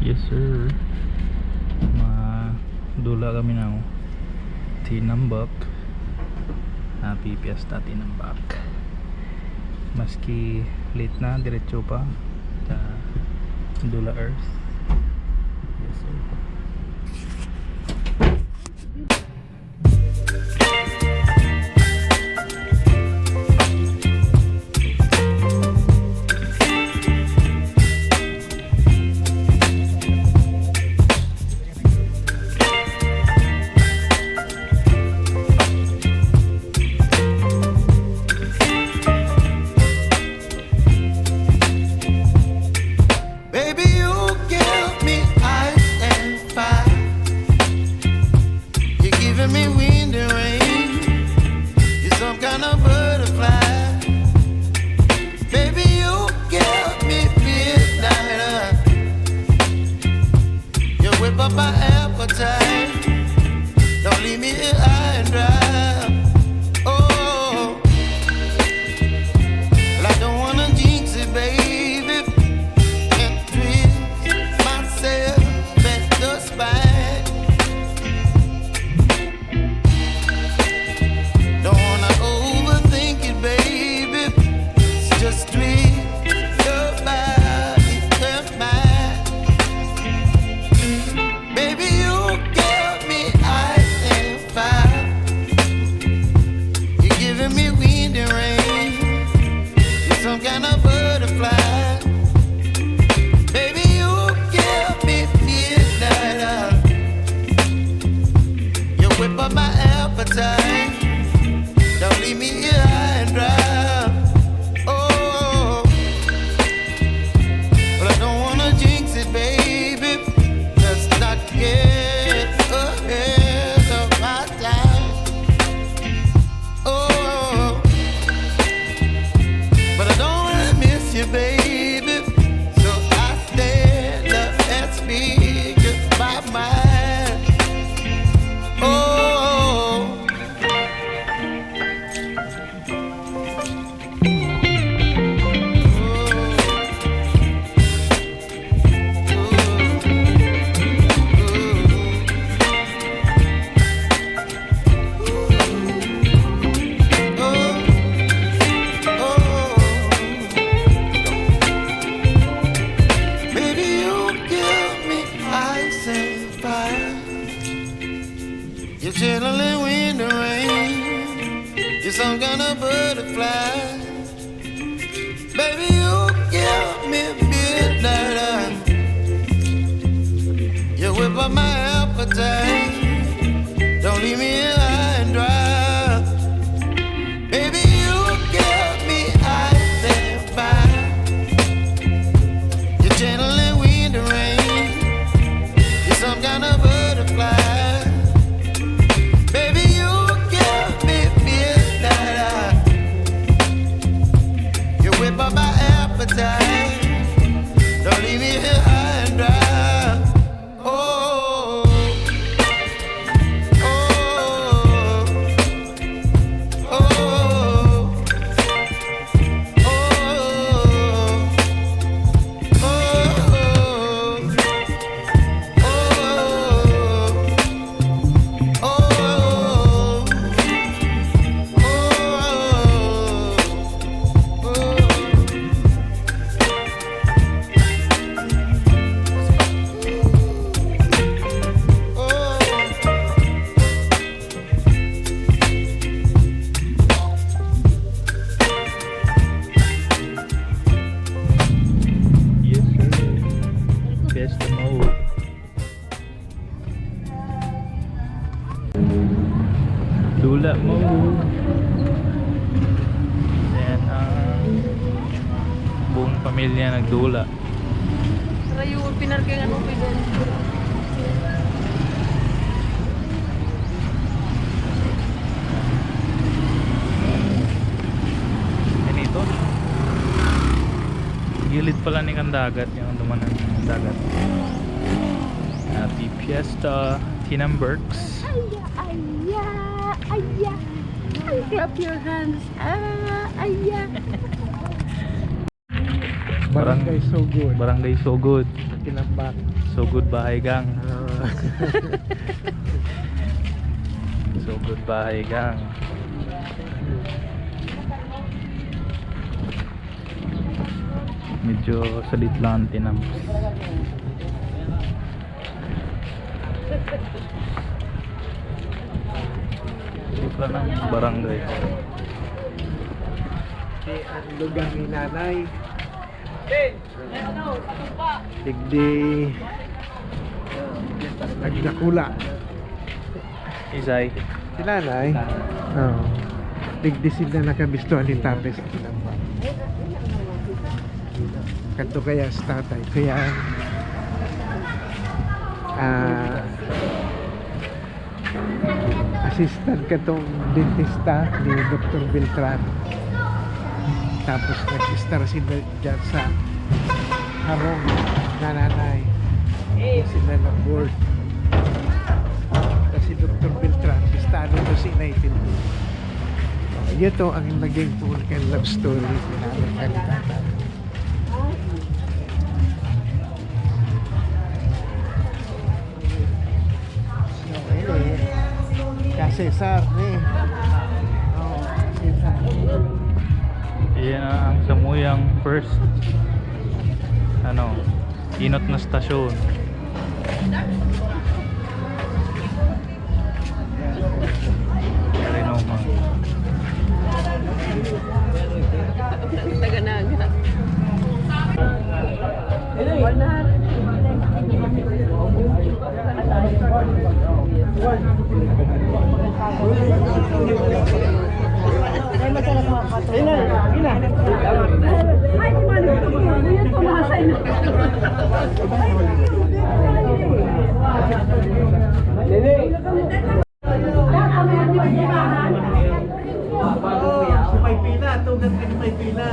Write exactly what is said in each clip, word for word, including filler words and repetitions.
Yes, sir. Madula kami na, oh. Tinambak. Happy Fiesta, Tinambak. Maski late na, diretso pa sa Dula Earth. Yes, sir. Baby, you give me ice and fire. You're giving me wind and rain. You're some kind of butterfly. Baby, you give me midnight oil. You whip up my appetite. Don't leave me here high and dry. Oh, well, I don't wanna jinx it, baby, and twist myself at the spine. Don't wanna overthink it, baby. Just twist your body and mine. Baby, you give me ice and fire. You're giving me wind and rain. You're some kind of butterfly. Baby, you give me midnight oil. You whip up my appetite. Don't leave me here high and dry. Oh, but I don't wanna jinx it, baby. Let's not get ahead of my time. Oh, but I don't wanna miss you, baby. So I stand up and speak my mind. Oh, baby, you give me ice and fire. You're chilling in the rain. You're some kind of butterfly. Baby, you give me midnight oil. You whip up my appetite. Don't leave me here high and dry. Baby, you give me ice and fire. You're gentle and wind and rain. You're some kind of butterfly. Baby, you give me midnight oil. You whip up my appetite. Don't leave me here high and dry. Oh, oh, oh, oh. Yes, sir. Fiesta mode. Dula mode. Ayan ang buong pamilya nagdula. Rayo, pinarkingan mo pa yun. Yan ito. Gilid pala ni kan dagat, yung dumanan ng dagat. Happy Fiesta, Tinamberks. Aya, aya, aya. Ay, clap your hands. Ah, aya. Barangay Sogod. Barangay Sogod. Sa Kinambak. Sogod Bahay Gang. Ah, Sogod Bahay Gang. Medyo salit lang ang tinampas. Ito lang ang barangay. Di ang lugar ni Nanay. Digdi nagdakula. Isay. Si Nanay. Oh. Digdi sila nakabisto ni Tatay sa Kinambak. Kadto kaya si Tatay. Kaya ah, assistant katong dentista ni Doktor Beltran. Tapos nag-estar sila dyan sa harong na Nanay. Sila na board. Kasi Doktor Beltran, bistado to si United. Ito ang naging full and love story ni Nanay Caritas. Kasi sir, eh. Oh, kasi sir. Iyan na ang samuyang first, ano, inot na stasyon. Carry no man. Taga Naga. Sa may pila, tugat ka sa may pila.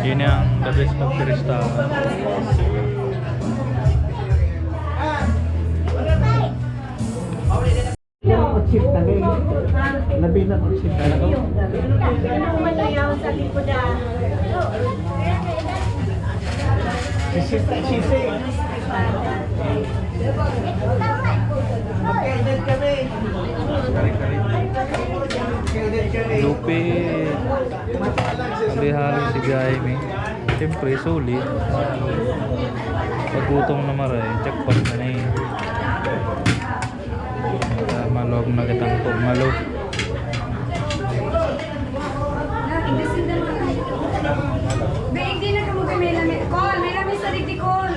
Yun ang the best pagturista. Otsyenta na eh. Labi na otsyenta na. Sisita, sisi. Magkaedad kami. Magkaedad kami. Lupit. Ang di halo si Jaime. Siyempre, sulit. Pag gutom na maray, jackpot na na eh. Ah, malog na kitang po, malog. Dahil di na kamo may lamit. Kol, may lamit sa digdi, Kol.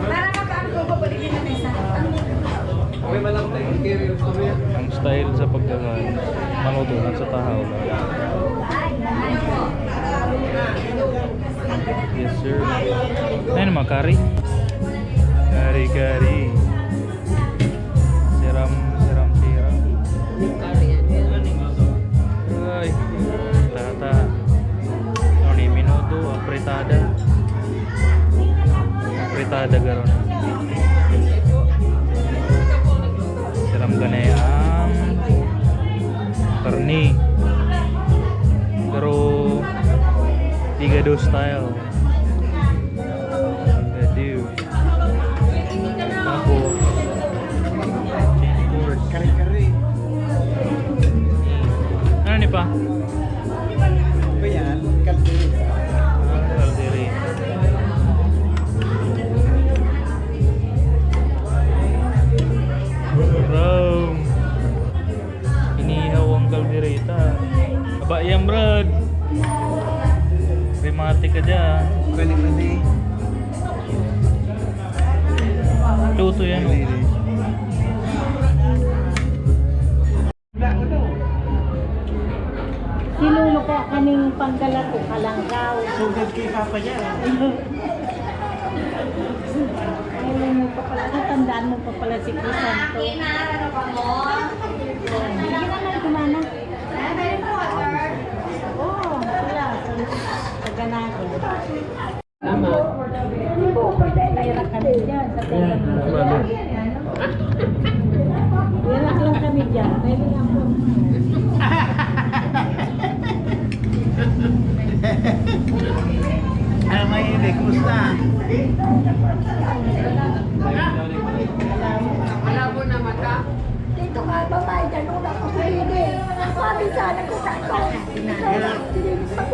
Para makaangkol ko po digdi na mesa. Ang style sa pagkakain, maluto na sa tahaw. Yes, sir. Ano naman, kari? Kari, kari. Siram, siram, siram. Ay, tata. Ano ni, minuto, apritada. Apritada garo na. Siram ka na ang karni. Pero, higado style. Higado. Ako. Change course. Kare-kare. Ano ni pa? Ba yan? Kaldereta. Kaldereta. Bro. Inihaw ang kaldereta. Aba, yan, Brad. Rematic ka dyan. Kali-kali. Luto yan, oh. Wala ko daw. Sinulog ka kaning panggalat o kalanggaw. Sugad kay Papa niya. Ay, mo pa pala, natandaan mo pa pala si Crisanto. Hindi naman kumana. Oo, sila. Sa, sa ganado. Tama. Nahirap kami dyan sa pera. Nahirap lang kami dyan. May Malabo na mata. Dito ka, babae, ganun ako sa hindi. Sabi sana ko sa ako.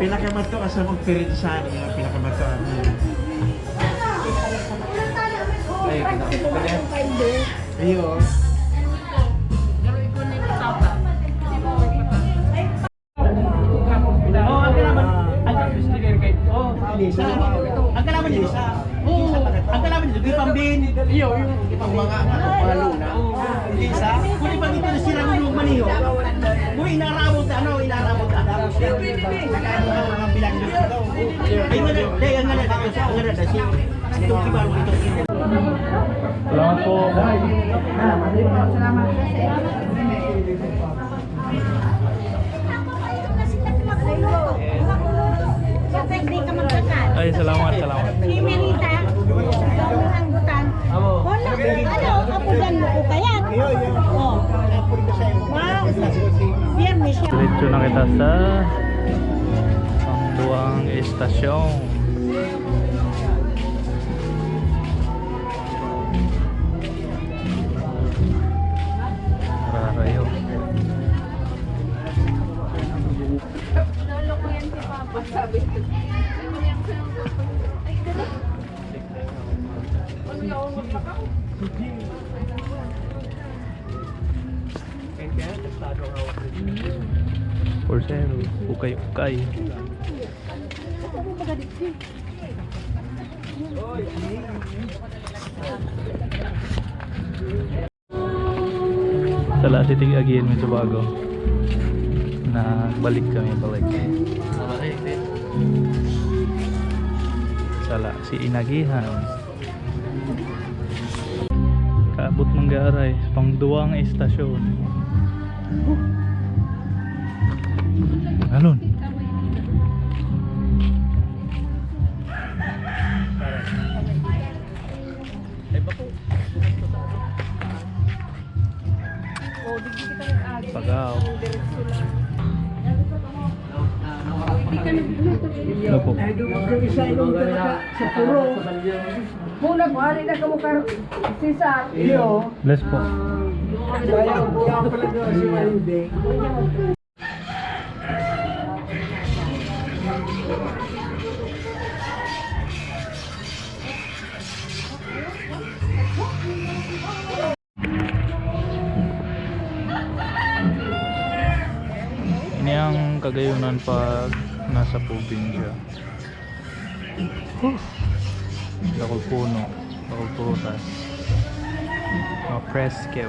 Pinakamato ka sa magpirinsan, yung pinakamato ako. Ay, Francis, wala akong painde. Iyo. Oo, ang kalaban, ang, ang kalaban niya isa. Oo, ang kalaban niya, di pambin. Iyo, iyo. Ang mga, ano, mga luna. Oo. Isa, kung ipag-ito na sila ng maniho. Kung inarabot na, ano, inarabot na. Ang bilang nito. Ay, wala, dahil ang nga na, ang nga na, dahil si, itong si Baro, itong si Salamat po. Ay, salamat, salamat. Wala, ano, kapugan mo ko kaya? Oh. Wow. Biyernes siya. Diretso na kita sa pangduwang estasyon. Rarayo. Lolo ko yan si Papa, sabi ko. Ay, dali. Ano yung maglakaw? For sale, ukay-ukay. Sala si Tig Agihan, may subago. Na balik kami, balik. Sala si Inagihan. Kaabot man garay, pangduwang estasyon. Alon. Pagaw. Opo. Ay, doon ka isa, inom ka na sa puro. Muna, buhari na kamo kar-, Cesar. Iyo. Bless po. Ah, kaya, kaya pala doon si Wendy. Ini ang Kagayunan pag nasa probinsya. Huh. Dakul puno, dakul prutas. Mga presko.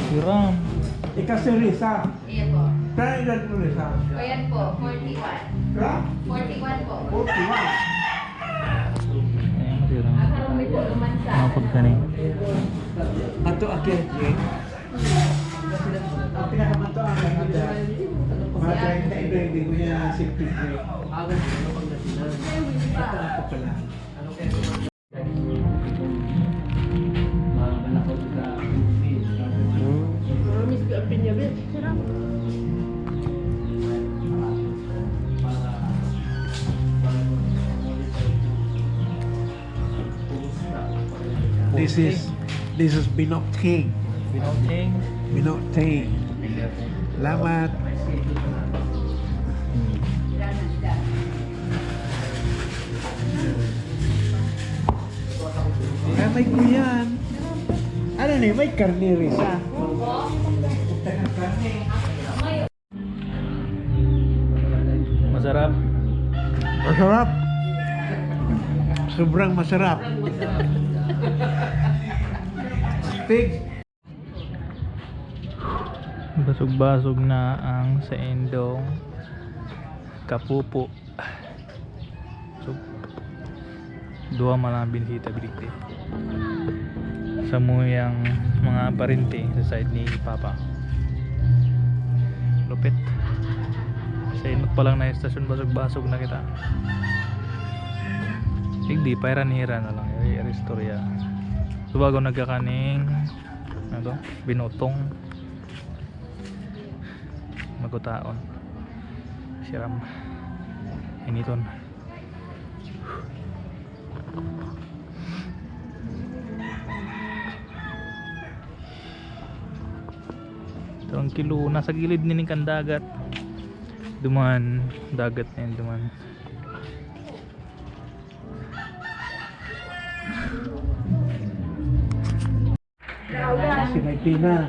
Hiram. Ika si Risa. Iya po. Kaya edad mo, Risa? Ayan po, forty-one. Ha? Forty-one po. Forty-one. Ayan, hiram. Ang harong may puluman sa Mga pagkani. Ato, akyat, eh. Ang pinakamanto ang mga treinta y nuebe, kuya, si P J. Ito pala. Promise ko ang pinya, bitch. Sarap. This is, this is Binokting. Binokting. Binokting. Salamat. Ay, may kuyan. Ano ni? May karne rin sa. Masarap. Masarap. Sobrang masarap. Steak. Basog-basog na ang saindong kapupo. So, duwa man ang binisita, binigti. Samuyang mga parente sa side ni Papa. Lupit. Sa inot pa lang na estasyon, basog-basog na kita. Digdi, paira-nira na lang. Iri-, iri-, istorya. So, bago nagkakaning, ano to? Binotong. Magutaon. Siram. Initon. Trangkilo, nasa gilid ni kan dagat. Duman, dagat na yun, duman. Si Martina.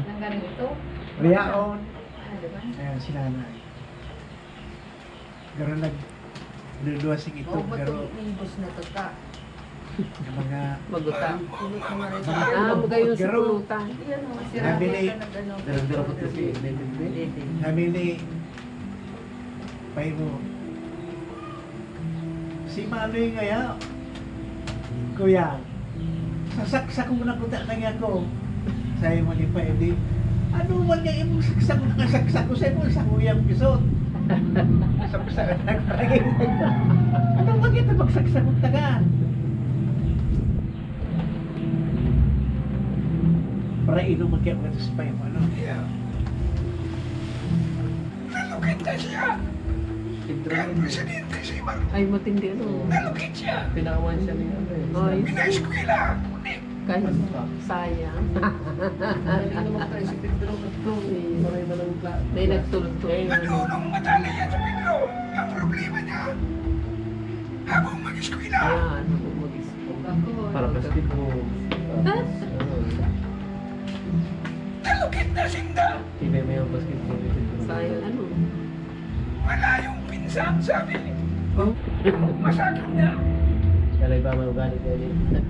Riaon. Ayan, si nanay. Pero nag-, luluwas yung itlog, pero matulog yung ibos na tata. Yung mga maguta. Ah, magayon sa pulutan. Sabi ni, darang-darang ko kasi, sabi ni, Pay mo, si Manoy ngaya, Kuya, sasaksak ko na kuta na niya ko. Sabi mo ni Pay, di, ano man niya imong saksak na saksak ko, sabi mo, sa kuyang pisot. Saksak na ko. Ano man ito magsaksak ng taga? Para inom ang kaya mga sa Pay mo, ano? Yeah. Nalukit na siya. Kan presidente si Mar-, ay, matindi, ano? Nalukit siya. Pinawan siya ni ano eh. Ay. Pinaeskwela. Kahit sayang. Hindi naman tayo si Pedro. Ito, maray na lang pla-, dahil nagtulog-tulog. Ano, nung matali yan si Pedro, ang problema niya, habang mag-eskwela. Ayan, habang mag-eskwela. Para basketball. Tapos, ano, nalukit na sinda. Hindi, may basketball dito. Sayang, ano? Wala yung pinsan, sabi. Oh. Masakit na. Kalay ba may ugali kayo dito?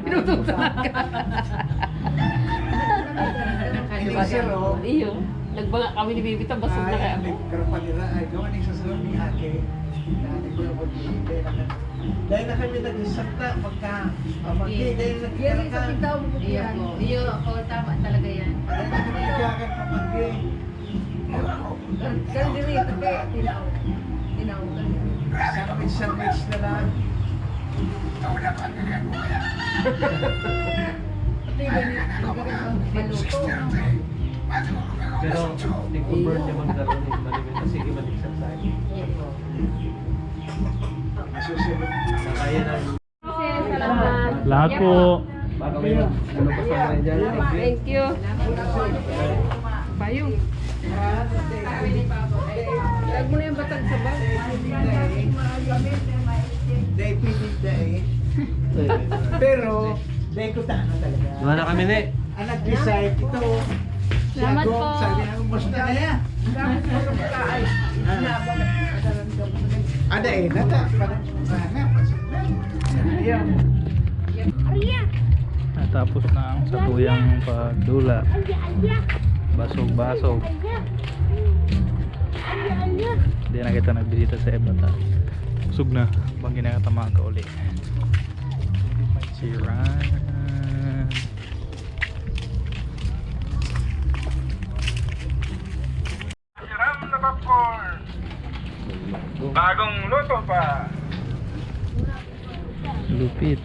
Pinutusan ka. Hindi, sir, oh. Iyo. Nagbanga kami ni Bibi, tapos na kaya ako. Ay, pero pag ira, ay, gawa ni sa sarap ni ate. Dahil na kami nagsasakta, pagka, ah, pag-, dahil na Yan ang kapitao mo po. Iyo po. Iyo, oo, tama talaga yan. Dahil na kami nagkakat na pag-, Kan, kan diri, tapi, tinaw. Tinaw, kan diri. Sa kami sa mix na lang. Pati ba ni, maluto? Pero, nag-convert naman ka ron eh. Malimit na sige, mag-exercise. Iyo po. Kaya na. Salamat. Salamat po. Baka may ano pa sa mga dyan. Thank you. Bayong. Lag mo na yung batag sa bag. Dahil pilit na eh. Pero, dahil ko ta-, ano talaga. Wala na kami, ne. Ang nag-decide ito, siya. Salamat po. Sabi niya, "Kumusta na yan?" Ada eh, nata, parang, ah, na, pasok na. Ayan. Natapos na ang satuyang pagdula. Basog-basog. Di na kita nagbisita sa iba ta. Busog na. Banggi na kita makakauli. Si Ran. Siram na popcorn. Bagong luto pa. Lupit.